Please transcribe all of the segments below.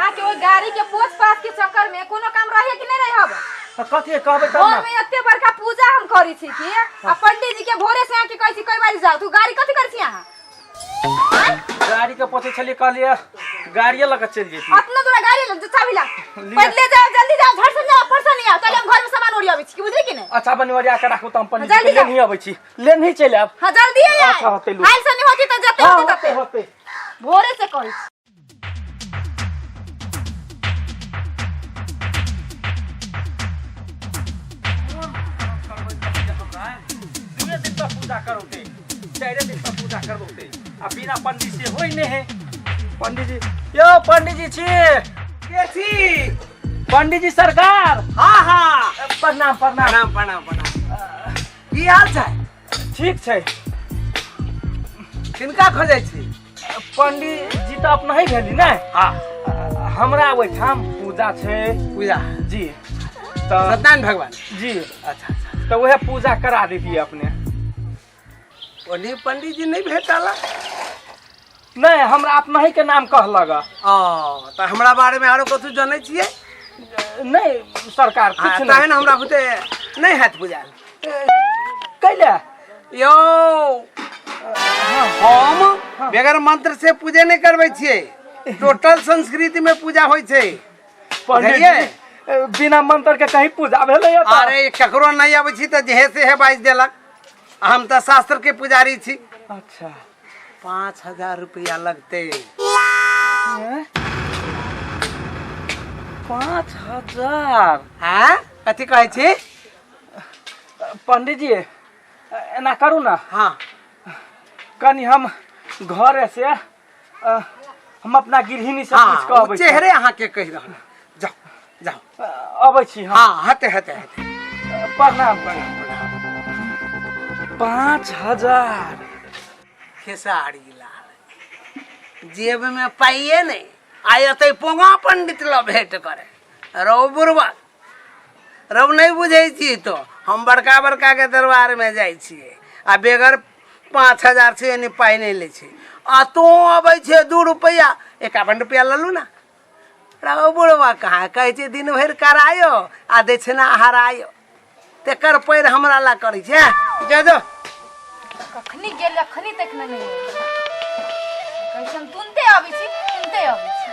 अहाँ के ओइ गाड़ी के पोछ पाछ के चक्कर में कोनो काम रहे कि नहीं रहे हब तऽ कथी कहबै तब घर ने में एते बड़का पूजा हम करै छी की आ पंडित जी के भोरे से आके कहै छी कई बारी जाओ तू गाड़ी कथी करै छी अहाँ गाड़ी के पोछै छलियै कहलियै गाड़िए लऽ कऽ चलि जैतियै अपना तोरा गाड़ी ले चाबी ला पहिले जाओ जल्दी जाओ घर से जाओ परसों नहीं आओ चल हम घर में सामान ओरियाबै छी की बुझली कि नहीं अच्छा बनी ओरिया के राखू तऽ हम पंडित जी जल्दी के जाओ। लेनही अबै छी लेनही चलि आयब हां जल्दी आइ अच्छा, होतै लू। आइल से नहीं होती त जते हाँ होती होतै तते होतै भोरे से कहै छी दुए दिन तक पूजा करौते चारे दिन तक पूजा करौते आ बिना पंडित से होय नहि है पंडित जी यौ पंडित जी छी के छी पंडित जी सरकार हाँ हाँ प्रणाम प्रणाम प्रणाम प्रणाम प्रणाम की हाल छै ठीक छै किनका खोजै छी पंडित जी तऽ अपना ही भेली ने हाँ हमरा ओहिठाम पूजा छै पूजा जी तऽ सत्यनारायण भगवान जी अच्छा अच्छा तऽ वएह पूजा करा देतियै अपने ओनी पंडित जी नहीं भेटल नहि हमरा अपना ही के नाम कहलक ओ तऽ हमरा बारे में आरो कथू जनै छियै नहि सरकार हाँ, किछु तहन नहि हमरा बुते नहीं हैत पूजा कैले यौ हम बगैर मंत्र से पूजे नहीं करबै छियै टोटल संस्कृति में पूजा होइ छै पंडित बुझलियै? जी बिना मंत्र के कहीं पूजा भेलै अरे ककरो नहीं अबै छी तऽ जेहे सेहे बाजि देलक हम तऽ शास्त्र के पुजारी छी अच्छा 5000 रुपया लगते 5000 हाँ कथी कहै छी पंडित जी एना करू ने हाँ कनि हम घरे से हम अपना गृहिणी से हाँ पूछ कऽ अबै छी चेहरे अहाँके कहि रहल जाओ जाओ अबै छी हम हाँ हते हते हते प्रणाम प्रणाम प्रणाम 5000 खेसारी लाल जेब में पाइए नहीं आइ एतै पोंगा पंडित लग भेंट करे रौ बुढ़बा रौ नहीं बुझै छी तो हम बड़का बड़का के दरबार में जाइ छियै आ बेगर 5000 से एनी पाइ नहीं लै छै आ तों अबै छै 2 रुपैआ 51 रुपैआ ललू ना रौ बुढ़बा कहाँ कहै छै दिन भरि करायो आ दै छै ना हरायो तेकर पैर हमरा ला करै छै जो जो कखनी गेल अखनी तक ने नहीं कहै छी हम तुनते अबै छी तुनते अबै छी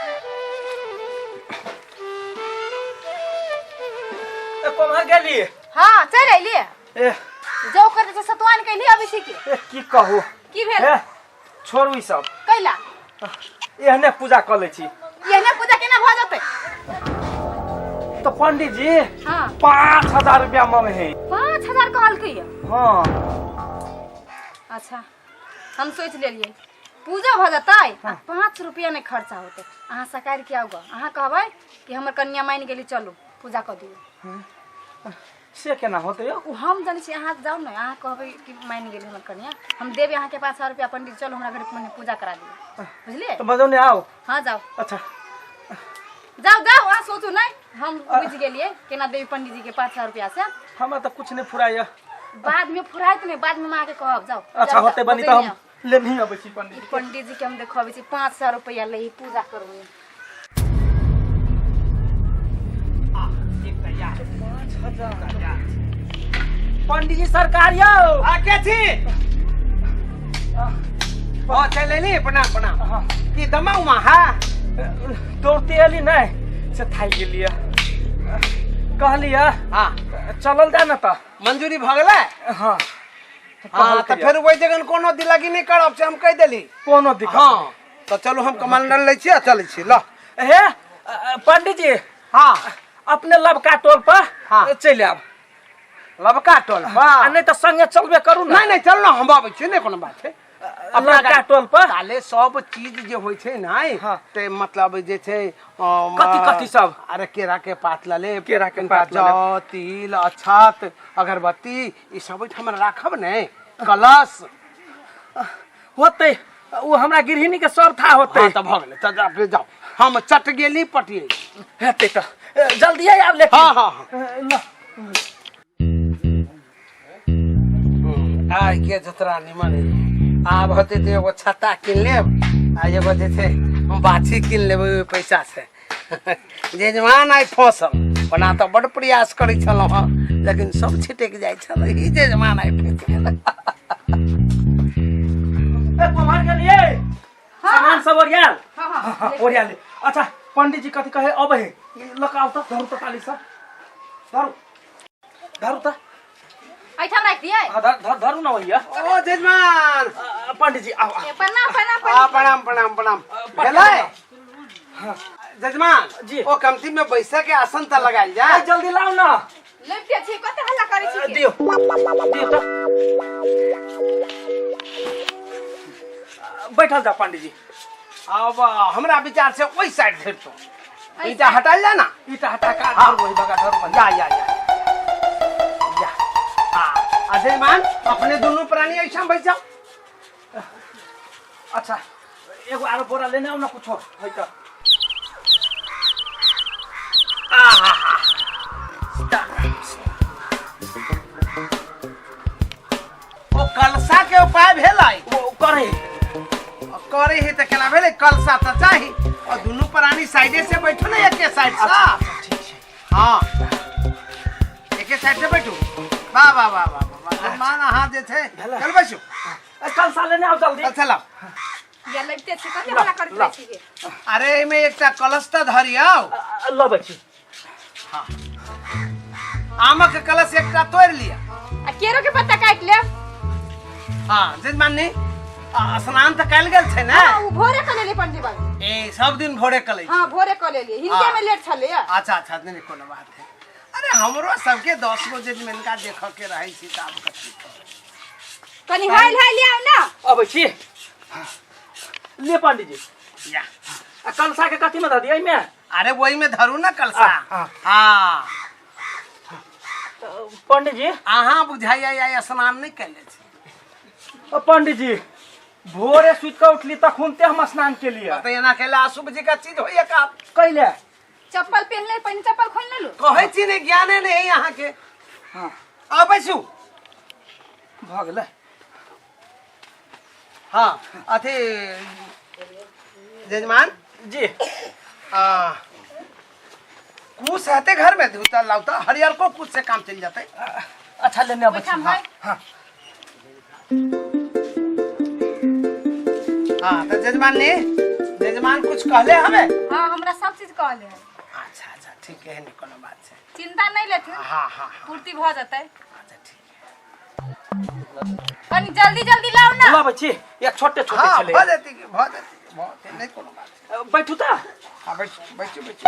ए, कोम्हर गेली हाँ चलि अयलियै ए जो कर छै सतुआन कैली अबै छी की ए की कहू की भेल ए छोड़ू ई सब कैला एहने पूजा कऽ लै छी एहने पूजा केना भऽ जेतै तऽ पंडित जी हाँ 5000 रुपया मांगे है 5000 कहलकै यऽ हाँ अच्छा हम सोचि लेलियै पूजा भऽ जेतै आ 5 रुपया नहि खर्चा होतै अहाँ सकारि के आउ गऽ अहाँ कहबै कि हमर कन्या मानि गेली चलू पूजा कऽ दियौ से केना होतै यौ ओ हम जानै छी अहाँ जाउ ने अहाँ कहबै कि मानि गेली हमर कन्या हम देबै अहाँके 5000 रुपया पंडित चलू हमरा घर मने पूजा करा दियौ बुझलियै तऽ बजौने आउ हाँ जाउ अच्छा जाउ जाउ अहाँ सोचू नहि हम बुझि गेलियै केना देबै पंडित जी के 5000 रुपया से हमरा तऽ कुछ नहि फुराइया बाद में फुराइत नहि बाद में हम अहाँके कहब जाउ अच्छा जाउ, होतै जाउ, बनी तऽ हम बजैने आउ। लेनही अबै छी पंडित ई पंडित जी के हम देखबै छी 500 रुपया ले पूजा करबै पंडित जी सरकार यौ आ के छी ओ चल एली प्रणाम प्रणाम हाँ। की दमा उमा हा दौड़ते एली नहि से थाकि गेलियै कहलियै हाँ चलल जाय ने तऽ मंजूरी भऽ गेलै हाँ हाँ तऽ फेर ओहि जगह कोनो दिलगी नहि करब से हम कहि देली कोनो दिक्कत हाँ तऽ चलू हम कमंडल लै छी आ चलै छी ल हे पंडित जी हाँ अपने लबका टोल पर हाँ। चलि आब लबका टोल पर आ नहि तऽ संगे चलबे करू ने नहि नहि चल ना हम आबै छी नहि कोनो बात छै अपना लबका टोल पर ताले सब चीज जे होइ छै ने हाँ। ते मतलब जे छै कथी कथी सब? अरे केरा के पात लऽ लेब केरा के कनिका पात लऽ लेब। जौ तिल अक्षत अगरबत्ती ई सब ओहिठाम राखब ने कलश होतै ओ हमरा गृहिणी के सब था होतै हाँ तऽ भऽ गेलै तऽ जाउ जाउ हम चट गेली पटियै हेतै तऽ जल्दिए आब लेकिन हाँ हाँ हाँ ल आइ के जतरा निमन है आब होतै तऽ एगो छत्ता कीन लेब आ एगो जे छै बाछी कीन लेबै ओहि पैसा से जजमान आइ फँसल। ओना तऽ बड्ड प्रयास करै छलहुँ हँ, लेकिन सब छिटकि जाइ छल, ई जजमान आइ फँसि गेल। ए, कुम्हार के लिए सामान सब ओरियाल? हाँ हाँ। हाँ, ओरिया ले। अच्छा, पंडित जी कथी कहे अबै है, ई लऽ कऽ आउ तऽ। धरू तऽ ताली सब, धरू धरू तऽ। एहिठाम राखि दियै? हाँ, धर धर धरू ना भैया। ओ जजमान। पंडित जी, आओ आओ। ए, प्रणाम प्रणाम। आ प्रणाम प्रणाम प्रणाम। भेलै जजमान? जी। ओ कमती में बैसा के आसन त लगायल जा। ए, जल्दी लाउ ना। लेफ्ट छी, कते हल्ला करै छी के? दियौ दियौ तऽ। बैठल जा पंडित जी। अब हमरा विचार से ओहि साइड धरतो, ईटा हटायल जा ना। ईटा हटा का धर, वही बगा धर। या या या या। आ आ जजमान, अपने दुनू प्राणी ऐसा बैठ जाओ। अच्छा, एगो आरो बोरा लेने आउ ना, कुछो है तऽ। ओ कलसा के उपाय भेलै? ओ करे। करे है तऽ केना भेलै? कलसा तऽ चाही। और दुनू प्राणी साइडे से बैठो ना, एके साइड से। अच्छा, ठीक छै। हाँ, एके साइड से बैठू। वाह वाह वाह वाह वाह जजमान, अहाँ जे छै। भेलै। चल बैसू। ए, कलसा लेने आउ जल्दी। चल चलाउ। या लगिते छी, कते हल्ला करैत रहै छी के? अरे, एहिमे एकटा कलश तऽ धरियौ। लबै छी। आमक कलश एकटा तोड़ि लिअ। आ केरो के पत्ता काटि लेब। हाँ जजमान, नी स्नान तऽ कयल गेल छै ने? हाँ, उ भोरे कऽ लेलियै पंडी बाबू। ए, सब दिन भोरे कलै? हाँ, भोरे कऽ लेलियै, हिनके में लेट छलैया। अच्छा अच्छा, नहीं कोनो बात है। अरे, हमरो सबके 10 गो जजमेनका देखऽ के रहै छै, तऽ आब कथी कहब? कनी हाइल हाइल आउ ना। अबै छी, ले पंडित जी। या। आ कलसा के कथी में धऽ दियै एहिमे? अरे, वही में धरू ना कलसा। आ, हाँ। पंडित जी। अहाँ बुझाइया या स्नान नहीं कैले छी? ओ पंडित जी, भोरे सुति कऽ उठली तखुनते हम स्नान केलियै। तऽ एना कैला अशुभ जी का चीज होइया काम। कैले? चप्पल पहिनले, पहिने चप्पल खोलि लेलु। कहै छी ने, ज्ञाने नहीं है अहाँके। हाँ। आ बैसू। भऽ गेलै। हाँ, अथी जजमान। जी। आ, कुश हेतै घर में धूता लाउता, हरियर को कुश से काम चल जाते। अच्छा, लेने अबै छी। ओहिठाम हाँ। है। हाँ। हाँ, तो जजमान ने, जजमान कुछ कहले हमें? हाँ, हमरा सब चीज कहले है। अच्छा अच्छा, ठीक है, नहीं कोनो बात है। चिंता नहीं लेथिन। हाँ हाँ हाँ पूर्ति भऽ जेतै। अच्छा, ठीक है। कनी जल्दी जल्दी लाउ ना। लबै छी, एक छोटे छोटे हाँ। छलै। भऽ जेतै कि, भऽ जेतै, भऽ जेतै, नहीं कोनो बात है। बैठू तऽ। हाँ, बैठू बैठू बैठू।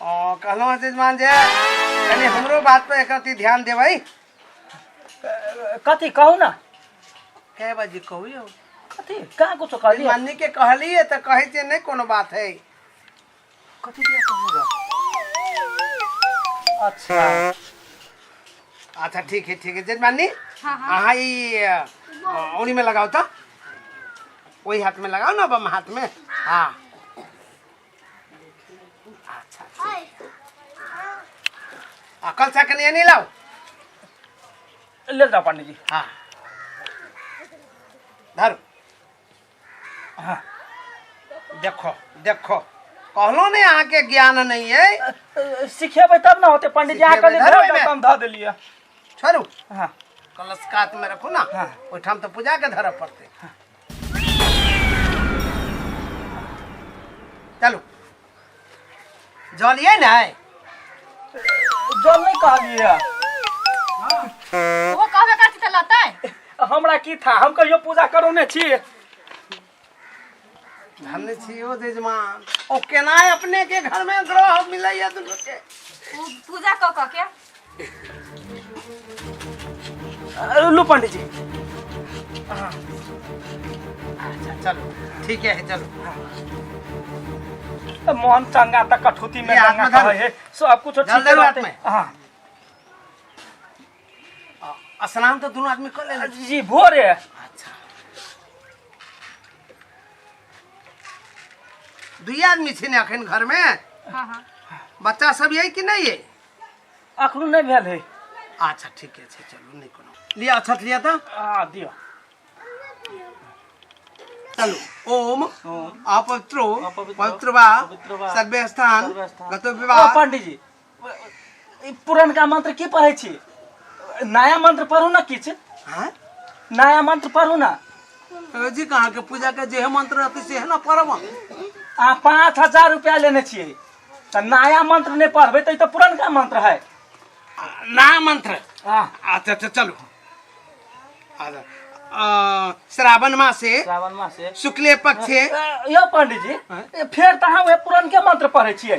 ओ कहलहुँ हँ जजमान जे कनि हमरो बात पर एक रत्ती ध्यान देबै। कथी कहू ना। कै बजे कहू यौ? कथी कहाँ कुछो कहलियै? जजमानी के कहलियै तऽ कहै छै नहीं कोनो बात है। कथी दिया कहने? अच्छा। अच्छा, ठीक है ठीक है। जजमानी। हाँ हाँ। अहाँ ई औरी में लगाओ तो, वही हाथ में लगाओ ना, बम हाथ में। हाँ, अच्छा ठीक। आ कलसा कनि नहीं लाओ। ले जाओ पंडित जी। हाँ, धरो। हाँ। देखो देखो, कहलो ने अहाँके ज्ञान नहीं है। सिखेबै तब ना होते पंडित जी। अहाँ सिखेबै, कहलियै धरबै धर मे। दऽ, हम धऽ देलियै। छोड़ू। हाँ। कलश कात में रखू ना। हाँ। ओहिठाम तऽ पूजा के धरऽ पड़तै। चलू, जल ये ने? जल नहीं कहलियै। ओहो कहबे करती तऽ लतै। हमरा की था, हम कहियो पूजा करू ने छी। धन्य छी ओ जजमान, ओ केना अपने के घर में ग्रह मिलैया दुनू के। उ पूजा कऽ कऽ के। लू पंडित जी। अच्छा, चलो ठीक है, चलो। मोहन चंगा त कठौती में ये हाथ गंगा में धर। कहै है, सब कुछ जल ठीक धरू हाथ रहतै। में। हाँ। स्नान तो दोनों आदमी कर ले? जी, भोरे। अच्छा, दुई आदमी छी ने अखन घर में? हाँ हाँ। बच्चा सब यही कि नहीं है? अखनो नहीं भेल है। अच्छा, ठीक है छै, चलू, नहीं कोनो। लिया, अक्षत लिया तऽ। हाँ, दियौ। चलू ओम ओम अपवित्रो अपवित्रो पवित्र वा पवित्र वा सर्वे स्थान सर्वे स्थान। गतो ओ विवाह पंडीजी, ई पुरनका मंत्र की पढ़ै छी? नया मंत्र पढ़ू ना किछु। हाँ? नया मंत्र पढ़ू ना। जी कहाँ के पूजा के जे मंत्र रहते से ना पढ़ब। अहाँ 5000 रुपया लेने छियै तऽ नया मंत्र नहि पढ़बै तऽ ई तऽ पुरनका मंत्र है। नया मंत्र? हाँ। अच्छा अच्छा चलू। अच्छा, श्रावण मासे श्रावण मासे शुक्ले पक्षे। यौ पंडीजी, फेर तऽ अहाँ उहे पुरनके मंत्र पढ़ै छियै।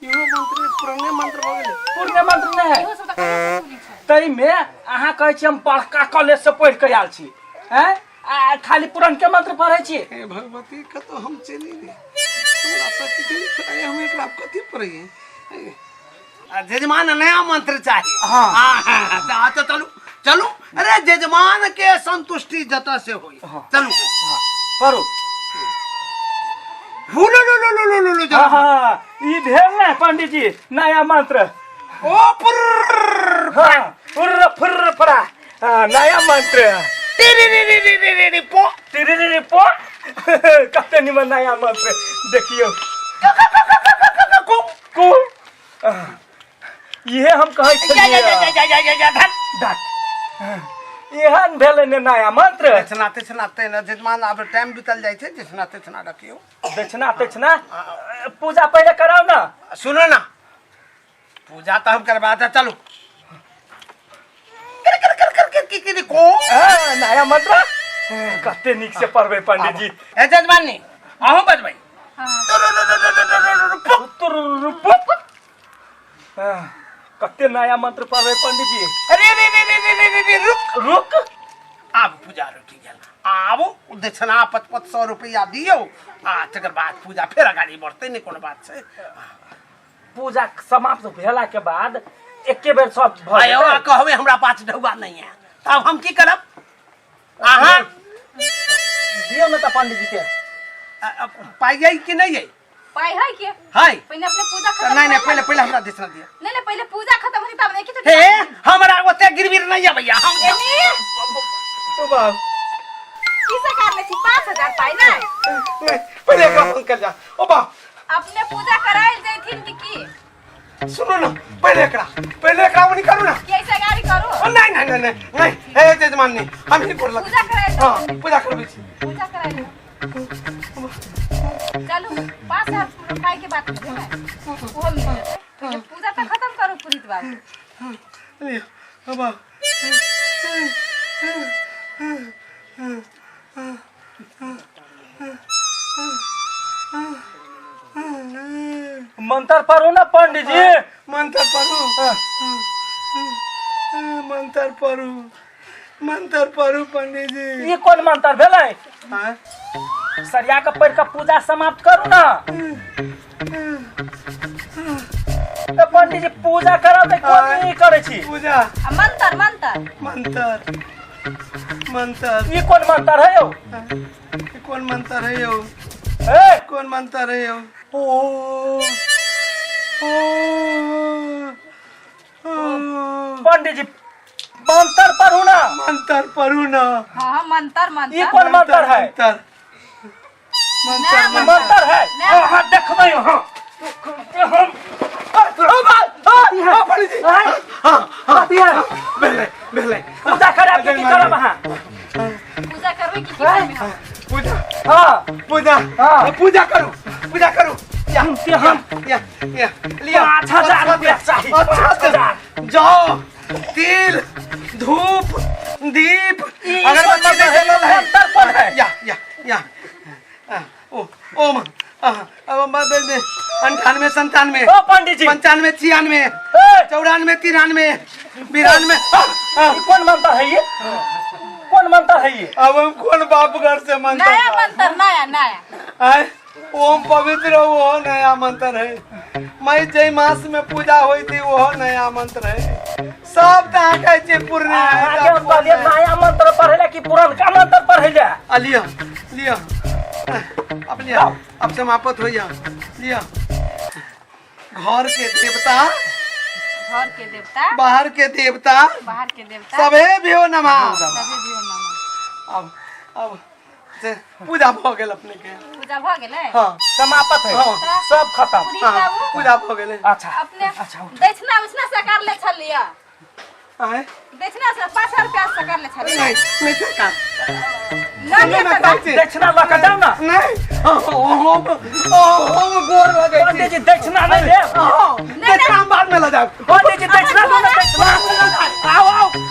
इहो मंत्र पुराने मंत्र भऽ गेलै। पुरने मंत्र नहि है। इहो सब तऽ कहियो सुनै छै। ताहिमे अहाँ कहै छी हम बड़का कॉलेज से पढ़ि कऽ आयल छी, हैं, आ खाली पुरनके मंत्र पढ़ै छी। हे भगवती, कतौ हम चलि गेली, हमरा तऽ किछु नहि पता, हम एकरा कथी पढ़ियै? आ जजमान नया मंत्र चाही। हाँ। हाँ, हाँ, हाँ, तऽ अच्छा चलू चलू। अरे जजमान के संतुष्टि जतऽ से होई। हाँ। चलू। पढ़ू। हुलु लु लु लु लु लु लु। हाँ, हाँ, ई भेल ने पंडीजी नया मंत्र। ओ पुर्र। हाँ, उर्र फुर्र फरा। हाँ, नया मंत्र। टिरी री री री री री री पो। टिरी पो। कते निमन नया मंत्र देखियौ। को को इहे हम कहै या या या छलियै। या या या या धन डाक एहन भेलै ने नया मंत्र। दक्षिणा तेक्षिणा ते ने जजमान, आब टाइम बीतल जाइ छै, दक्षिणा तेक्षिणा रखियौ। दक्षिणा तेक्षिणा पूजा पहिले कराउ ना। सुनो ना, पूजा तो हम करबा दे। चलू कर कर कर कर कर की की को। हाँ, नया मंत्र कते नीक से पढ़बै पंडीजी। ए जजमान नी अहूँ बजबै। हाँ। हाँ, कते नया मंत्र पढ़बै पंडीजी। अरे रे रे रे रे रे रे रुक रुक। आब पूजा रुकि गेल। आब दक्षिणा 5500 रुपया दियौ आ तकर बाद पूजा फेर अगाडि बढ़तै। नहि कोनो बात छै। पूजा समाप्त भेला के बाद एके बेर सब भऽ आयो जेतै। कहबै हमरा पाँच ढौआ नहि है तब हम की करब? अहाँ दियौ ने तऽ पंडीजी के। पाइ अइ कि नहि अइ? पाइ है के? है। पहिने अपने पूजा खत्म नहि नहि करू। पहिले पहिले हमरा दक्षिणा दिअ। नहीं नहीं, पहिले पूजा खत्म होती तब देखी। हे, हमरा ओते गिरबिर नहि अबैया हम। एनी ओ बाप की सरकार ले छी 5000 पाइ ना। नहीं, पहिले एकरा फोन कर जा। ओ बाप, अपने पूजा करायल जैथिन कि की? सुनू ना, पहिले एकरा पहिले एकरा ओनी करू ना। कैसे गाड़ी करू? ओ नहीं नहीं नहीं नहीं नहीं, हे जजमान नहीं, हम ही कर लग पूजा करायल। हाँ, पूजा करबै छी। पूजा करायल चलू। 5000 पाइ के बात भेलै ने, ओहो मिल जेतै। पहिले पूजा तऽ खत्म करू पुरोहित बाबू। लिअ, ओ बाप। मंत्र पढ़ू ना पंडीजी। मंत्र पढ़ू, मंत्र पढ़ू, मंत्र पढ़ू पंडीजी। ई कोन मंत्र भेलै? हाँ? सरिया के पढ़ि के पूजा समाप्त करू ना। तऽ पंडीजी पूजा करब तऽ कोन ई करै छी? पूजा आ मंत्र मंत्र मंत्र मंत्र। ई कोन मंत्र है यौ? ई कोन मंत्र है यौ? ए कोन मंत्र है यौ? ओ ओ ओ पंडीजी मंत्र पढ़ू ना। मंत्र पढ़ू ना। हाँ हाँ, मंत्र ई मंत्र। कोन मंत्र है? मंत्र मंत्र। ना, मंत्र है। ना। हाँ, देखबै अहाँ हम। ओ पंडीजी, हाँ हाँ, कथी है? भेलै भेलै। पूजा करायब कि की करब अहाँ? पूजा करबै कि की करबै हम? पूजा। हाँ। पूजा। हाँ। पूजा करू, पूजा करू। या से हम या या लिया। 5000 रुपया चाही। अच्छा। 5000। जाओ, तिल धूप दीप ई अगरबत्ती कोन नहीं जलल है। मंत्र कोन है? या या या आ, ओ ओम आ, अब 98 97 ओ पंडीजी 95 96 ए, 94 93 92 आ, आ, ई कोन मंत्र है? ये कोन मंत्र है ये? अब हम कौन बाप घर से मंत्र नया मंत्र, नया नया। आय, ओम पवित्र वो नया मंत्र है। मैं जय मास में पूजा हुई थी वो नया मंत्र है। सब तऽ अहाँ कहै छियै पूर्ण है, अहाँके सब हम कहलियै पूर्ण है। नया मंत्र पढ़ै लए कि पुरनका मंत्र पढ़ै लए? आ लिअ लिअ, अब लिअ, अब समाप्त होइया। लिअ, घर के देवता, घर के देवता, बाहर के देवता, बाहर के देवता, सभे भ्यो नमः। सभे भ्यो नमः। अब अब से पूजा भऽ गेल अपने के। पूजा भऽ गेलै। हाँ। समाप्त है। हाँ। सब खत्म। पुरी हाँ, बाबू। पूजा भऽ गेलै। अच्छा। अपने अच्छा, उठ। दक्षिणा उछना सकार ले छलियै। आँय? दक्षिणा से 5 रुपया सकार ले छलियै। नहीं नहीं सरकार। लऽ लिअ नहीं, तऽ कहै छी। दक्षिणा लऽ कऽ जाउ ने। नहीं, हम गोर लगै छी। पंडित जी दक्षिणा नहि देब। हाँ, दक्षिणा हम बाद में लऽ जायब।